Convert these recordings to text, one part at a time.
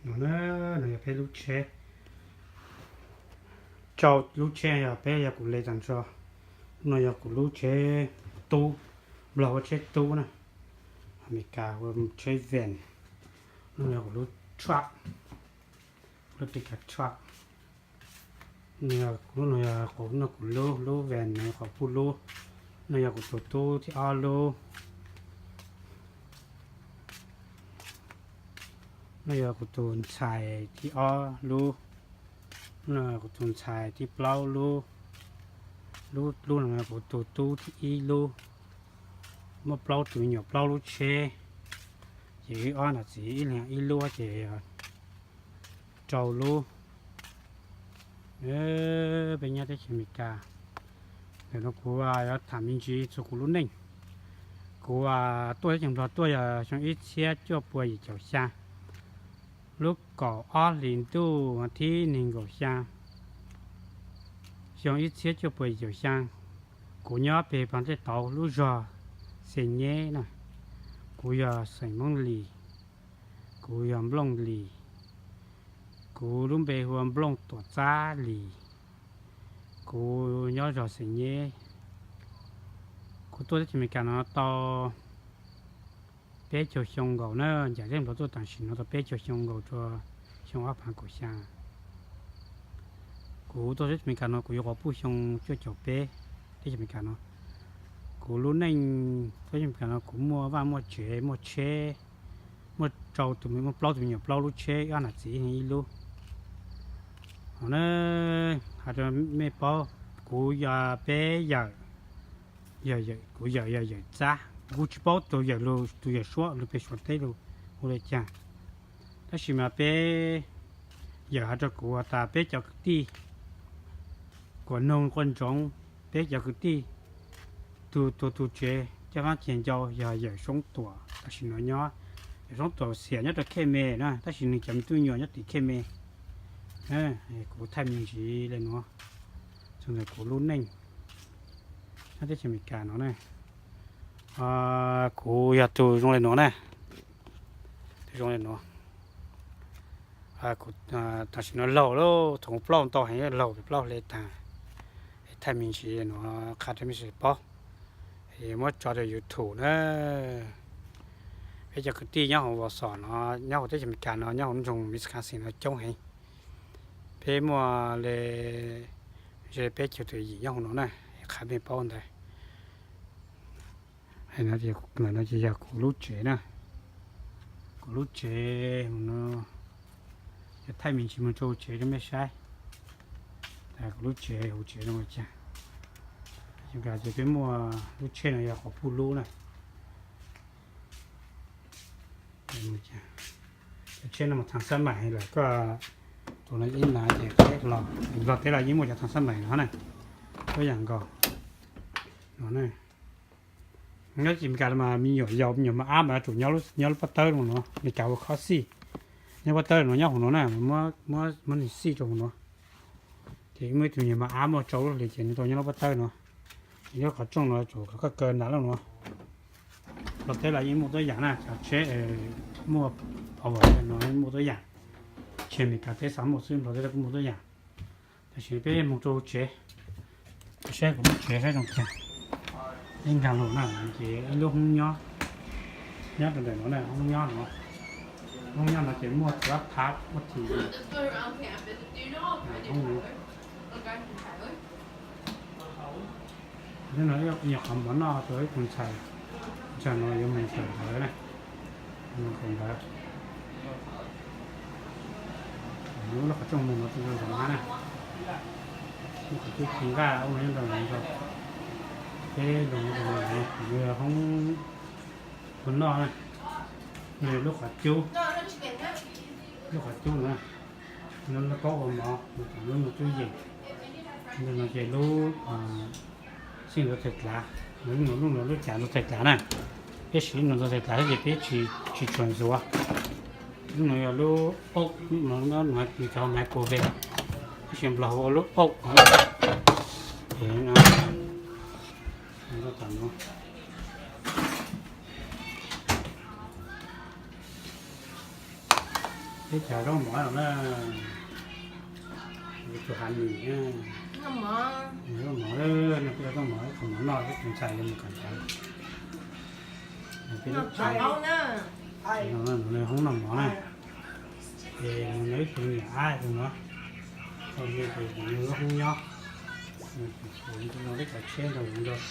No na, no yog peb lub tsheb. Rau lub tsheb yog peb yog kuv le tag nrho. No yog kuv lub tsheb tub, Nplog hu tsheb tub na, Amelikas hu tsheb van. No yog kuv lub truck, lub pickup truck. No yog, no yog, no kuv lub, lub van no yog qhov pub lub. No yog kuv tus tub thib ob lub. No yog kuv tus ntxhais thib ob lub. No kuv tus ntxhais thib plaub lub. Lub, lub no kuv tus tub thib ib lub. Muaj plaub tus me nyuam plaub lub tsheb, ces wb ob niam txiv ib leeg ib lub ces rau lub. Peb nyob teb chaws Amelikas. Ntawm no kuv yuav tham me ntsis txog kuv lub neej. Kuv tuaj teb chaws Nplog tuaj yog xyoo ib txhiab cuaj pua yim caum xya, lub kaum ob hlis ntuj thib nees nkaum xya, xyoo ib txhiab cuaj pua yim caum xya. Kuv nyob pem Nplog Tej Tauv lub zos Xes Nyeb na. Kuv yog xeem Hmoob Lis, kuv yog Nplooj Lis, kuv lub npe hu ua Nplooj Tuam Txab Lis. Kuv nyob zos Xes Nyeb. Kuv tuaj teb chaws Amelikas no tau peb caug xyoo nkaus na, ncaim teb Nplog tuaj tam sim no tau peb caug xyoo nkaus rau xyoo ob phav kaum xya. Kuv tuaj teb chaws Amelikas no kuv yuav quav puj xyoo cuaj caum peb teb chaws Amelikas no. Kuv lub neej tuaj teb chaws Amelikas no kuv muaj vaj muaj tsev muaj tsheb, muaj rau tus me, muaj plaub tus me nyuam plaub lub tsheb, ob niam txiv ib lub. Hos na, hais rau mej paub, kuv yog peb yawm, kuv yawm yog Yawm Txab, kuv kuj tsis paub tus yawm lus, tus yawm Suav lus pem Suav teb lus hu li cas. Tab sis mas peb yawm hais rau kuv has tas peb cov kwv tij, kuas noog quaj ntsoov, peb cov kwv tij, tus tuag tus tsev coj qaab ceg ncau yog yawm Soob Tuam, tam sim no nyob, yawm Soob Tuam xiam nyob rau Khej Me na, tab sis nws cov me tub me nyuam nyob tim Khej Me. Kuv thaij me ntsis li nuav, txog ntawm kuv lub neej nyob teb chaws Amelikas no na. Kuv yog tus zoo li nuav na, tus zoo li nuav. Kuv tam sim no laug lawm, thaum kuv plaub ntau heev laug, plaub hle taag. Thaij me ntsis nuav qha rau mej sawv daws paub, muab tso rau YouTube na. Peb cov kwv tij nyob hauv Wausau no, nyob hauv teb chaws Amelikas no, nyob hauv nroog Wisconsin no coob heev. Peb muaj li ze peb caug tawm yim nyob hauv no na, qha mej paub ntawd. No ces yog kuv lub tsev na, kuv lub tsev no, yog thaij me ntsis moog rau huv tsev rau mej saib. Kuv lub tsev, huv tsev zoo li cas. Ces peb muaj lub tsheb no yog qhov puj lub na. Cov tsheb no mas thav xab maim lawm, koj tus no ib na ces peb los, Nplog teb los yeej muaj cov thav xab maim no na, tuab yam nkaus no na. Nyob teb chaws Amelikas mas me nyuam yaus me nyuam mos ab mas yuav tsum nyob lub pob tawb no, Amelikas ua car seat. Nyob pob tawb no nyob hauv no na, muab nws seat rau hauv no. Ces muaj ib tug me nyuam mos ab muaj rau lub hlis ces nws tau nyob lub pob tawb no. Ces nyob qhov rooj no tsum kom koj kaw nram lub no. Nplog teb los yeej muaj tuab yam na, cov tsheb muaj power no muaj tuab yam. Tsis yog Amelikas teb xav muaj xwb, Nplog teb los kuj muaj tuab yam. Tam sim no peb moog rau tsev, saib kuv lub tsev saib zoo cas. Ib nkaag lug na, ces ib lub hoob nyob, nyob rau ntawm no na, hoob nyob no. Hoob nyob no ces muaj txhua phab, muaj T V. Hoob no, hnub no ib nyuag qhov mov noj rau ib tug ntxhais, ntxhais no yuav moog kawm ntawv na, moog kawm ntawv. Lub qhov rooj moog no zoo zoo na, muaj qhov cub ci nqaj ua nyob rau no, peb zoo zoo no, hoob ua noj na, lub qhov cub, lub qhov cub no, lub kaub ua mov, lub no cub yees, no ces lub xij ntxuav txhais dlav, lub no lub cav ntxuav txhais dlav na. Peb siv lub no ntxuav txhais dlav xwb ces peb tsis tshua ntxuav. Lub no yog lub aub, lub no nws cov microwave, tab sis Nplog hu ua lub aub. Ces no, no, Peb cov zaub mov no na, tus hav mis, zaub mov, no peb zaub mov, zaub mov noj, peb tus ntxhais yuav mus kawm ntawv. Peb lub tsev, hoob noj mov na, ces nws ib tug niam ab tus no, ces nws lub hoob nyob, nws tus no peb cov tshiab nrog nws nrog,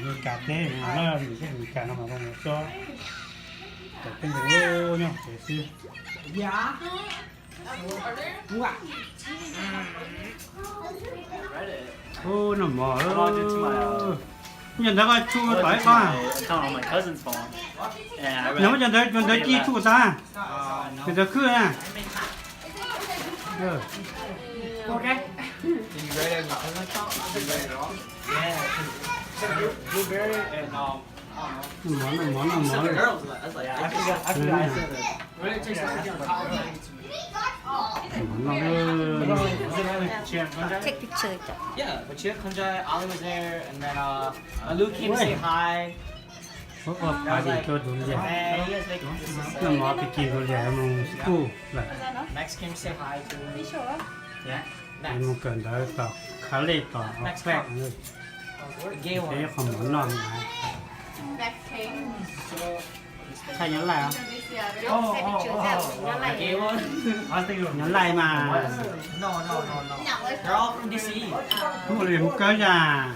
nws cas teb no na, nws teb nws cas no mas zoo nws tsob, cov teb nrog nyob ces xwb. Ub, noj mov. Cov ntawd koj tsuj tau ib qho. Nws muab cov ntawd, cov ntawd ci tsuj tag, cov ntawd khwb na. Noj mov, noj mov, noj mov. Take picture. Ua phav tim tuaj tus liaj, noj mov pis kis tus liaj mus kuj lawm, mus kawm ntawv tom college tom Oxford, ces ib qho mov noj na. Thaij nyob Laij, nyob Laij mas, mus li mus kawb yas.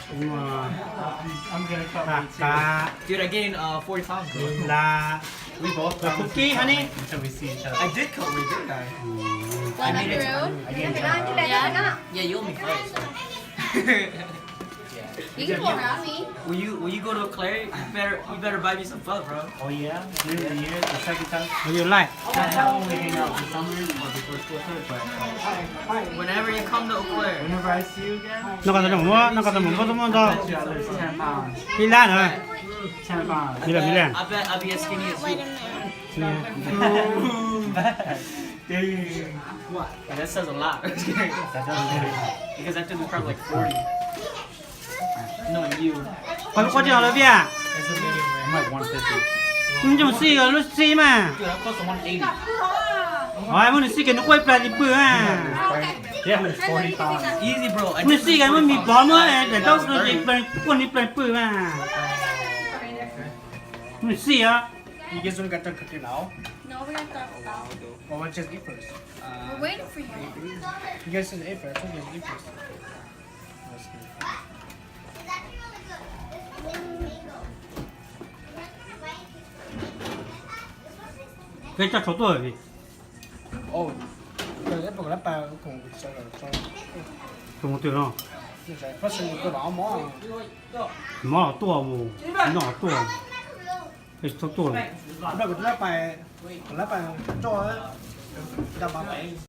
Ua, qab, li lab, kuv kib ha ne. Whenever you come to Eau Claire, noj qab tau muab, noj qab tau muab, muab tau muab tau. Li lab na. Li lab, li lab. I bet I'll be as skinny as you. That says a lot. Because I have to be probably like forty. Knowing you. Qhov lub qhov tseem lawv tiag. Nws tseem xij lub xij mas. Muab nws xij kiag nws quaj ib plag li pw mas. Nws xij kiag muab mis pov muab daim ntaub quaj li plag pw mas. Nws xij os. Peb coj tshauv tuaj li. Tshauv mus twg no? Mob los tuaj mus, noj los tuaj, peb tsis txhob tuaj.